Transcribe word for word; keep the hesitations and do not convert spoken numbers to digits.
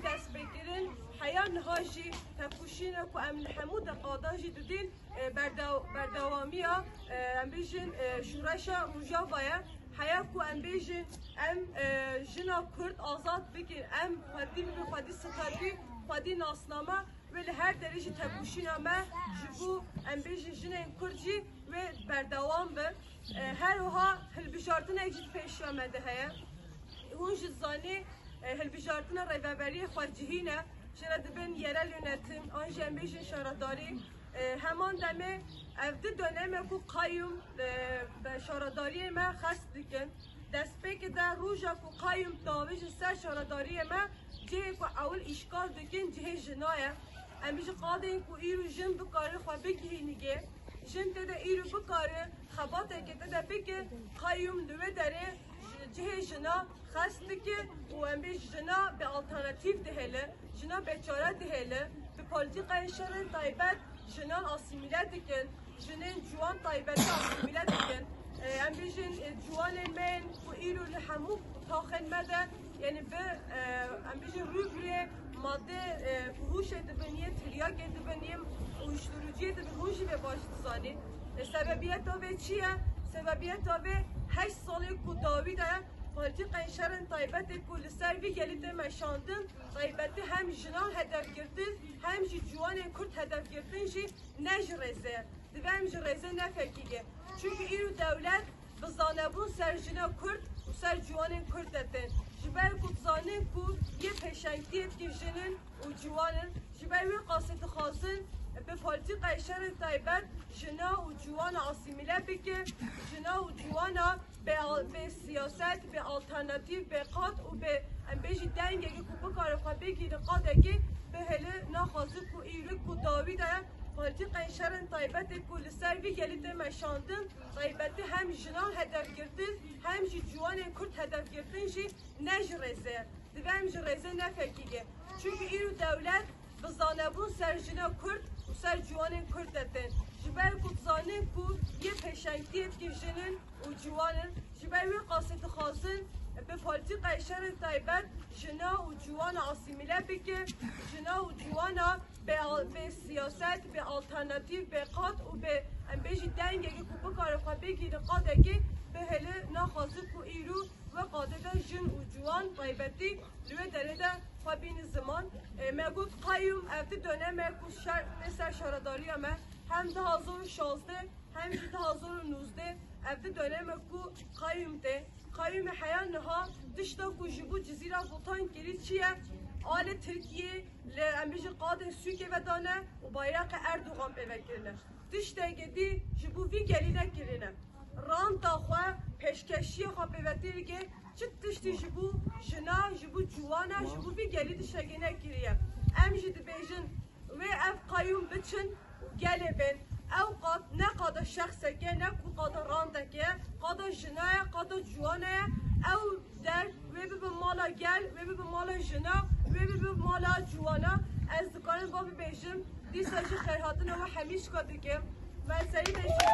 Dest pê kirin, heya niha jî tepûşîna ku em li hemû deqadan jî didîn, e, berdew-, berdewamiya, e, em bêjin, e, şûreşa Rojava ye. Heya ku em bêjin, em, e, jina Kurd azad bikin, em xwedî bibin xwedî statû, xwedî nasname, wê li her derê jî tepûşîna me ji bo, em bêjin, jinên Kurd jî wê berdewam be. E, her wiha hilbijartinek jî di pêşiya me de heye. Hûn jî dizanî, e, hilbijartina rêveberiyê xwecihî ne, jê re dibin yerel yönetim, an jî em bêjin şaredarî. E, heman demê ev di döneme ku qayûm, e, be şaredariyê me xest dikin. Destpêkê de roja ku qayûm diavêjin ser şaredariyê me, cihê ku ewil îşgal dikin, cihê jina ye. Em jî qadên ku îro jin bikare xwe bigihînî gê. Jin tê de îro bikare xebateke tê de bike, qayûm li wê derê ji cihê jina xest dike û em bê jina bi alternatîf dihêle, jina bêçare dihêle, bi polîtîkayên şerên taybet jinan asîmîle dikin, jinên ciwan taybetî asîmîle dikin. E, em bêjin, e, ciwanên me yên ku îro li hemû taxên me de, yanî bi, e, em bêjin rû bi rê madde, e, furûşê dibin yên, tiryakê dibin yên, uyuşturuciyê dibin, hûn jî vê baş dizanî. E, sebebiyeta vê çi ye? Sebebiyeta vê heşt salê ku dawî de polîtîkayên şerên taybetê ku li ser vî gelî tê meşandin, taybetî hem jinan hedef girtin, hem jî ciwanên Kurd hedef girtin jî ne ji rêzê. Divê em ji rêzê nefekîgê. Çimkî îro dewlet bi zanebûn ser jina Kurd û ser ciwanên Kurd de tên. Ji ber ku dizanin ku yê pêşengtiyê dikin jin in û ciwan in, ji ber wê qasê dixwazin bi polîtîkayê şerên taybet jina û ciwana asîmîle bike, jina û ciwana bê, bê siyaset, bê alternatîf, bê qad û bê, em bêjî, dengekê ku bikare xwe bigihîne qadekê bihêle, naxwazin ku îro ku dawî de polîtîkayên şerên taybetê ku li ser vî gelî tê meşandin, taybetî hem jinan hedef girtin, hem jî ciwanên Kurd hedef girtin jî ne ji rêzê. Divê em ji rêzê nefekîgê. Çimkî îro dewlet bi zanebûn ser jina Kurd û ser ciwanên Kurd de tên. Ji ber ku dizanin ku yê pêşengtiyê dikin jin in û ciwan in, ji ber wê qasê dixwazin bi polîtîkayê şerên taybet jina û ciwana asîmîle bike, jina û ciwana bê, bê siyaset, bê alternatîf, bê qad û bê, em bêjî, dengekê ku bikare xwe bigihîne qadekê bihêle, naxwazin ku îro wê qadê de jin û ciwan taybetî li wê derê de xwe bînin ziman. E, me got qayûm, ev di döneme ku şer tê ser şaredariya me, hem du hazar û şazdeh hem jî du hazar û nozdeh, ev di döneme ku qayûm tê. Qayûmê heya niha tişta ku ji bo Cizîra Botan kirî çi ye? Alê Tirkiyê li, em bêjin, qadên sûkê vedane û bayraqê Erdogan pê vekirine. Tiştekê dî ji bo vî gelî nekirine. Ranta xwe, pêşkeşiya xwe pêvetî dike, çi tiştî ji bo jina, ji bo ciwana, ji bo vî gelî tiştekê nekiriye. Em jî dibêjin, wê ev qayûm biçin û gelê bên. Ew qad ne qada şexsek e, ne ku qada randek e, qada jina ye, qada ciwana ye. Ew der wê bibe mala gel, wê bibe mala jina, wê bibe mala ciwana. Ez dikarim va bibêjim, dîsa jî xêrhatina we hemîşka dikim. Me serî de ji